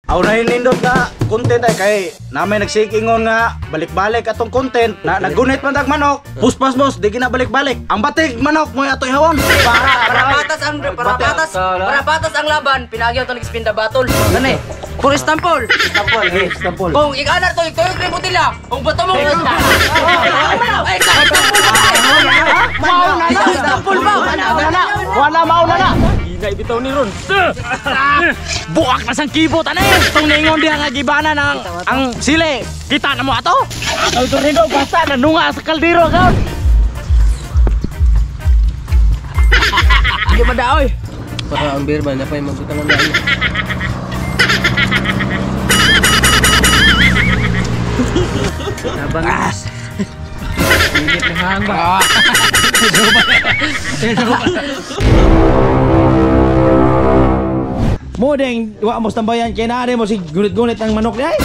Aw nahinindot nga content ay kay namay nagsikingon nga balik-balik atong content na naggunit man tag manok. Puspas boss, di gina balik-balik. Ang batig manok mo ato ihawon. Para patas ang laban, pinagyaw to nag-spin the battle. Gani. For example, Example. kung ikanar to tuyok rin botila, kung bato mo. Ay, Mao na na. Example ba? Wala na. Wala mao na na. Hinay bitaw ni Ron. Buak na sang keyboard ani. Tong ningon diha nga gibana ng ang sili. Kita na mo ato. Ang tornado basta nanunga sa kaldero kaon. Hindi ba daoy? Para ang beer ba, napay magbutang ang lahi. Tabang. Init ng hang ba? Mo ding wa mo tambayan kay naa mo si gunit-gunit ang manok di ay.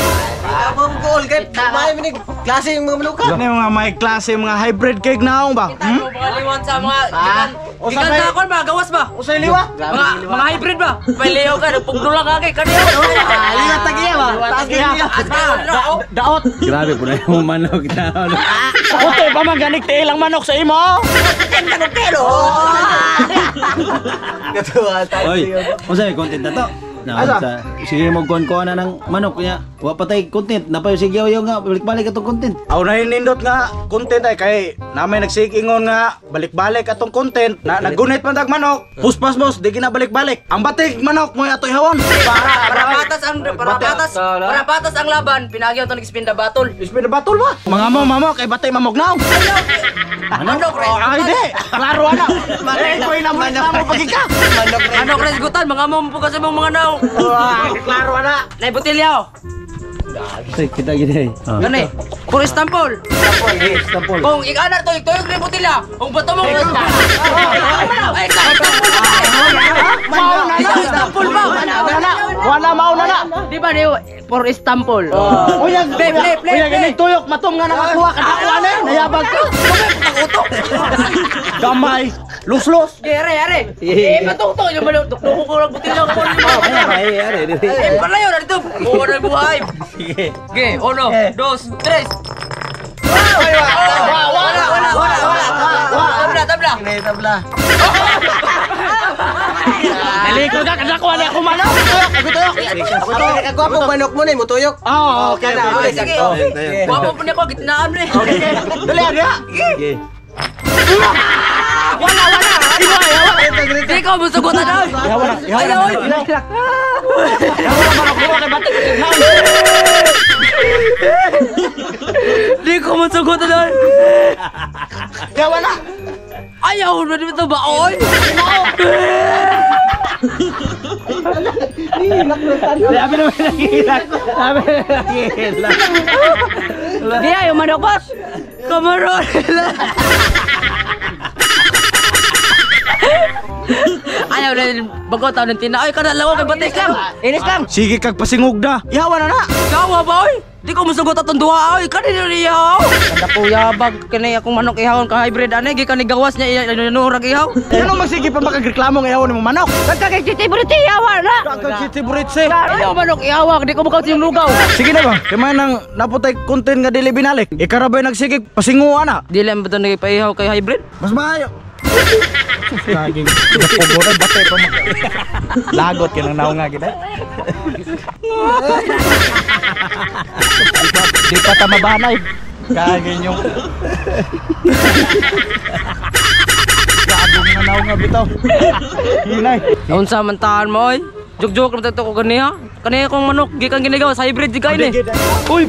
Ako ang goal kay may minig klase yung mga manuka. Ano yung mga may klase mga hybrid cake naong ba? Kita mo mga liwan sa mga gikan. Gikan sa akon ba gawas ba? Usay liwa? Mga hybrid ba? Paliw ka, nagpugdulang ka kay kaniyo. Liwat tagiya ba? Taas giya. Daot. Grabe po na yung manok taon. Utoy pa man ganik tiil ang manok sa imo. Katuwa tayo. Oy, unsa may content na to? Na, Asa? sa, sige mo kuan na ng manok niya. Wa pa tay content, napayo sige yaw nga balik-balik atong content. Aw nahinindot nga content ay kay namay nagsikingon nga balik-balik atong content na naggunit man tag manok. Puspas boss, di gina balik-balik. Ang batig manok mo ato ihawon. Para patas ang laban, pinagyaw to nag-spin the battle. Spin the battle ba? Mga mo mamo kay batay mamog naong. Manok res. Ay di, klaro ana. Eh koy na mo na mo pagika. Manok res gutan, mga mo po kasi mong mga naw. Klaro ana. Nay botelya. Ay, kita gini. Gani. For example, Example. kung ikanar to tuyok rin botila, kung bato mo. Ay, Mao na na. Example ba? Wala na. Wala mao na na. Di ba niyo for example? Uya, Play, play, play, uya play. ganing tuyok matom nga nakakuha kadako ana, nayabag ka. Gamay, luslos. Are, are. Eh, patong to yung malo, dukduko ko lang botelya ko. Ay, ay, ay. Eh, palayo na dito. Oo, na buhay. Sige. Sige, uno, dos, tres. Wala, wala, wala, wala. Tabla, tabla. Tabla. Naliko ka kadako ana ako manok. Tuyok, ako tuyok. Ako ako manok mo na mutuyok. Oh, okay. Okay, sige. Wapo po niya ko, gitnaan mo eh. Dali aga. Sige. Wala, wala. Di ko musugutan na. Ihawa na, ihawa na. Ay, oy. Ihawa na manok mo kay batik. Di ko musugutan na. Ihawa na. Ayaw na dito ba, oy? Sabi naman nagihilak. Sabi naman nagihilak. Di ayaw manok, boss. Kamaron. Ayaw na bago taon ng tina. Ay, kada lawa kay batik lang. Inis lang. Sige kag pasingog na. Ihawa na na. Gawa ba, oy? Di ko musugot atong duha, oy. Kanino niya, oy? Kada ko yabag kani akong manok ihawon ka hybrid ane gikan ni gawas niya nurag ihaw. Ano magsige pa makagreklamo nga ihawon nimo manok? Kagkakay titi buriti ihawa na. Kag city buritse. Ayaw manok ihawa, di ko mukaw siyang lugaw. Sige na ba? Kay man nang naputay content nga dili binalik. Ikarabay nagsige pasinguan na. Di lang ba ito nagpaihaw kay hybrid? Mas maayo. Laging napuguran batay pa mak. Lagot ka nang naunga gid. Di pa ta mabanay. Kagin yung Gago nga naunga bitaw. Hinay. Unsa man taan mo oy? Jog-jog lang to ko ganiha. Kaniya kong manok gikan ginigaw sa hybrid di kain eh. Uy,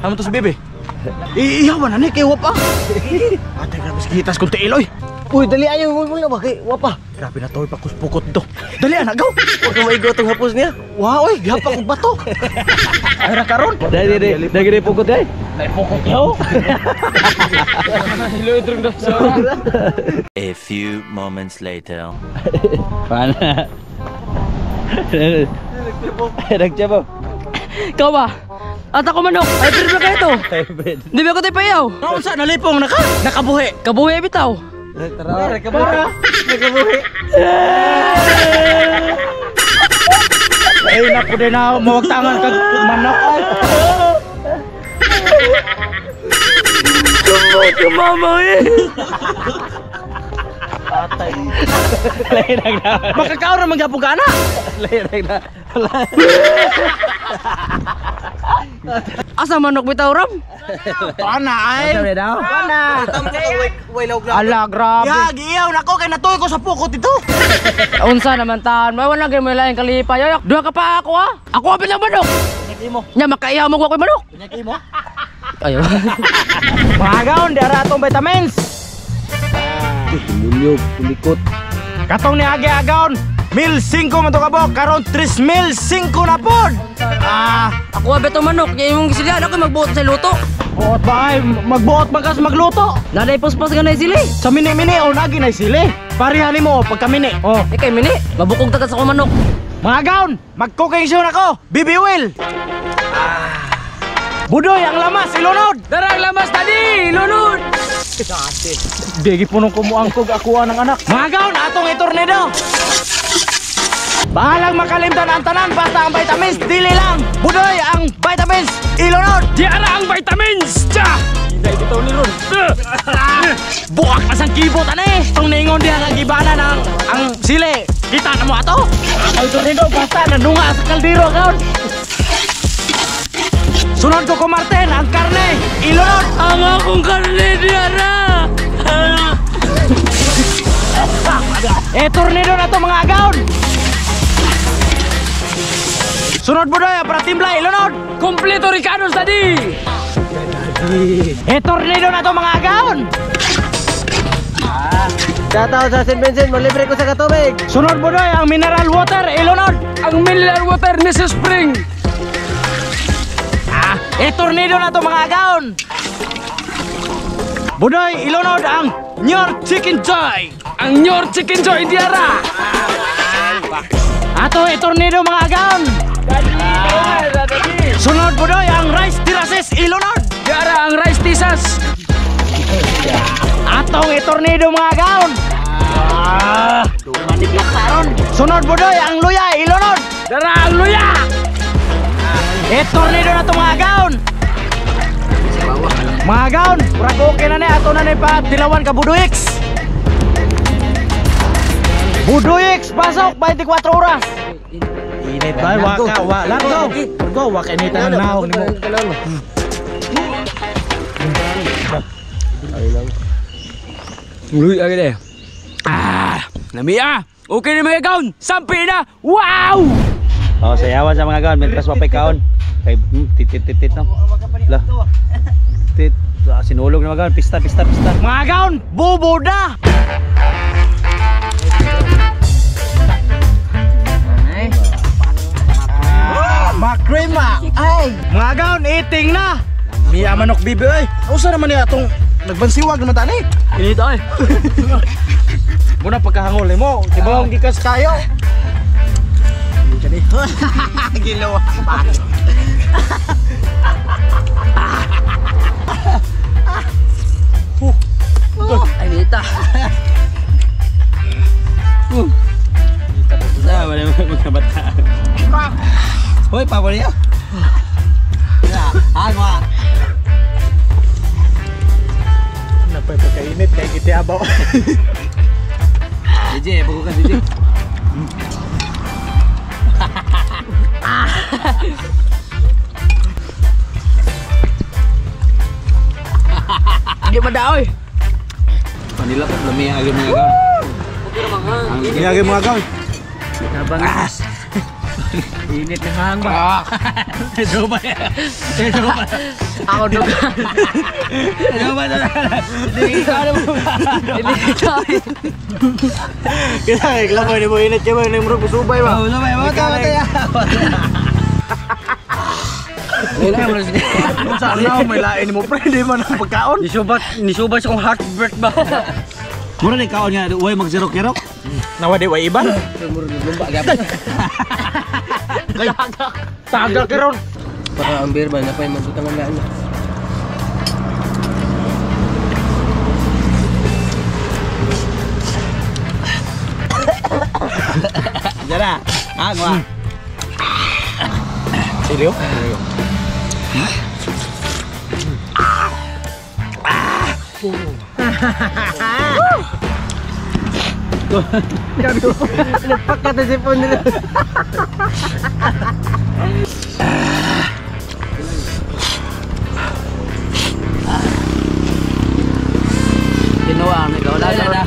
Hamo to sa bebe. Iihawan na ni kay wapa. Ate grabe sa kitas kung tiiloy. Uy, dali ayo mo na ba kay wapa. Grabe na to pakuspukot to. Dali ana gaw. Wa ka maigo tong hapos niya. Wa oy, gihapa kog bato. Ay ra karon. Dai dai dai dai pukot dai. A few moments later. Pana. Nagtiyapo. Ikaw ba? At ako manok, hybrid ba kayo to? Hybrid. Di ba ko tayo paihaw? Naunsa nalipong na ka? Nakabuhi. Kabuhi bitaw. Tara, nakabuhi. Nakabuhi. po din na mawagtangan kag manok ay. Tumot yung mama eh. Atay. Makakaon ra man gyapon ka ana. Asa manok bitaw ram? Ana ay. Ana. Ala grabe. Ya, giiyaw nako kay natuoy ko sa pukot dito. Unsa naman taan, may wala gyud may laing kalipay. Ay, duha ka pa ako ah. Ako apil ang manok. Imo. Nya makaihaw mo ko manok. Imo. Ayo. Magaon di ara atong vitamins. Demonyo, kulikot. Katong ni agi agaon 1,005 man to kabok karon 3,005 na pod. Ah, Ako apil tong manok, nya imong gisilyan ako magbuot sa luto. buot ba ay magbuot man kas magluto. Naday puspas ganay sili. Sa mini-mini o nagi na sili. Pareha nimo pagka mini. Oh. Ikay mini, mabukog ta ka sa akong manok. Mga gaon, mag-cooking show nako. BB Will. Budoy ang lamas ilunod. Darang lamas tadi, lunod. Digi punong kumuangkog akuha ng anak. Mga gaon, atong itornado. Bahalang makalimtan ang tanan basta ang vitamins dili lang. Budoy ang vitamins ilunod. Di ara ang vitamins. Tsa! Hindi bitaw ni Ron. Buak na sang keyboard ani. Tong ningon diha nga gibana ng ang sili. Kita na mo ato. Ang tornado basta nanunga sa kaldero kaon. Sunod ko Martin ang karne ilunod. Ang akong karne di ara. Eh tornado na to mga agaon. Sunod budoy ang para timbla ilunod. Kompleto Ricardo's tadi. Eh tornado na to mga agaon. Shout sa St. Vincent, malibre ko sa katubig. Sunod budoy ang mineral water ilunod. Ang mineral water ni sa spring. Eh tornado na to mga agaon. Budoy ilunod ang Nyor Chicken Joy. Ang Nyor Chicken Joy di ara. Ato e tornado mga agaon. Sunod budoy ang rice terraces ilunod. Di ara ang rice tisas. Atong e tornado mga agaon. Sunod budoy ang luya ilunod. Dara ang luya. E tornado na to mga agaon. Mga agaon, murag okay na ni ato na ni pa tilawan ka Budoyx. Budoyx pasok 24 oras. Init ba? Waka wa largo. Largo wa kay inita ng naong nimo. Uy, agad eh. Ah, namiya. Okay na mga gaon. Sampi na. Wow! Oh, sayawan sa mga gaon mentras wa pay kaon. Kay tit no. Lah. Tit sinulog na mga gaon, pista pista pista. Mga gaon, bubuda. Makrema. Ay, mga gaon eating na. Miya manok bibi oy. Usa naman niya atong nagbansiwag naman tani. Init ay. Muna pagkahangol mo, tibaw gikas kayo. Gilaw. Ay nita. Sa wala mga bata. Hoy, pa niya. Agwa. Napay pagkainit kay kiti abaw. DJ, buko ka DJ. Di ba daoy? Manila po, lami ang agad mga gaon. Miyagi mga gaon. Nabangis. Init na hang ba? Medyo ba? Medyo ba? Ako dugan. Medyo ba? Hindi ka na mo. Hindi ka. Kaya reklamo ni mo init kay mo ni mo busubay ba. Oh, sabay, bata, bata. Sa ano may lain mo pre di man ang pagkaon. Nisubat sa kong heartbreak ba? Mura ni kaon nga, uy mag-zero-kirok. Nawa di way iban. Taga karon. Para ang beer ba na pa yung mabutang ang laan. Jara, agwa. Siliw? Nagpakatasipon nila. Tinuang ni wala na.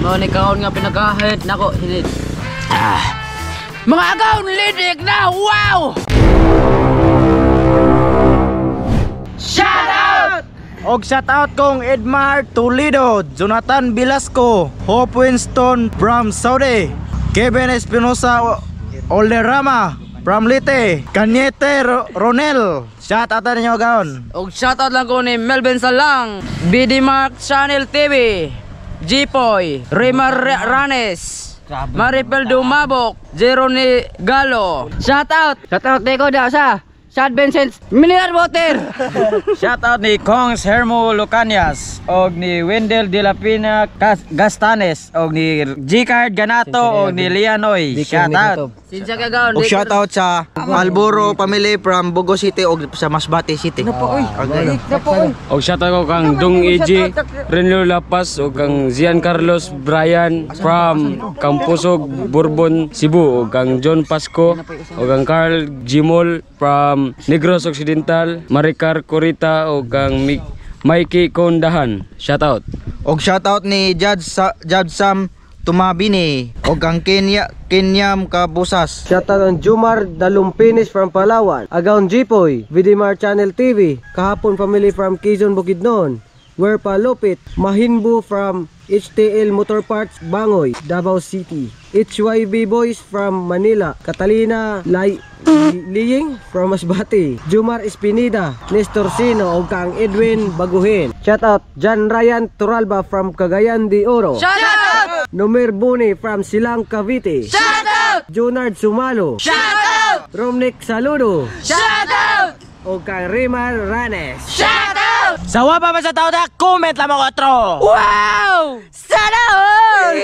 Mo ni kaon nga pinagahit nako hinid. Mga agaw lidik na. Wow! Shout out! Og shout out kong Edmar Toledo, Jonathan Velasco, Hope Winston from Saudi, Kevin Espinosa Olderama from Leyte, Cañete Ronel. Shout out ninyo gaon. Og shout out lang ko ni Melvin Salang, BD Mark Channel TV, Jipoy, Remar Ranes, Maripel Dumabok, Jerony Galo. Shout out! Shout out ko da sa Sad Vincent Mineral Water. Shout out ni Kongs Hermo Lucanias og ni Wendell De La Pina Gastanes og ni Gcard Ganato og ni Lianoy. Shout out. Sinsya ka gaon. Og shout out sa Malboro family from Bogo City og sa Masbate City. Og shout out ko kang Dung EG, Renlo Lapas og kang Zian Carlos Brian from Kampusog, Bourbon, Cebu og kang John Pasco og kang Carl Gimol from Negros Occidental, Maricar Corita og kang Mikey Kondahan. Shout out. Og shout out ni Judge Sam Tumabini og kang Kenya Kenyam Kabusas. Shoutout ang Jumar Dalumpinis from Palawan, Agaon Jipoy, Vidimar Channel TV, Kahapon Family from Quezon Bukidnon, Werpa Lopit, Mahinbu from HTL Motor Parts Bangoy, Davao City, HYB Boys from Manila, Catalina Lai Liying from Masbate, Jumar Espinida, Nestor Sino ug kang Edwin Baguhin. Shoutout John Ryan Turalba from Cagayan de Oro. Shout out! Nomer Buni from Silang Cavite. Shout out! Junard Sumalo. Shout out! Romnick Saludo. Shout out! O kang Rimar Ranes. Shout out! Sa wa pa man sa tao da, comment lamang otro. Wow! Sana all!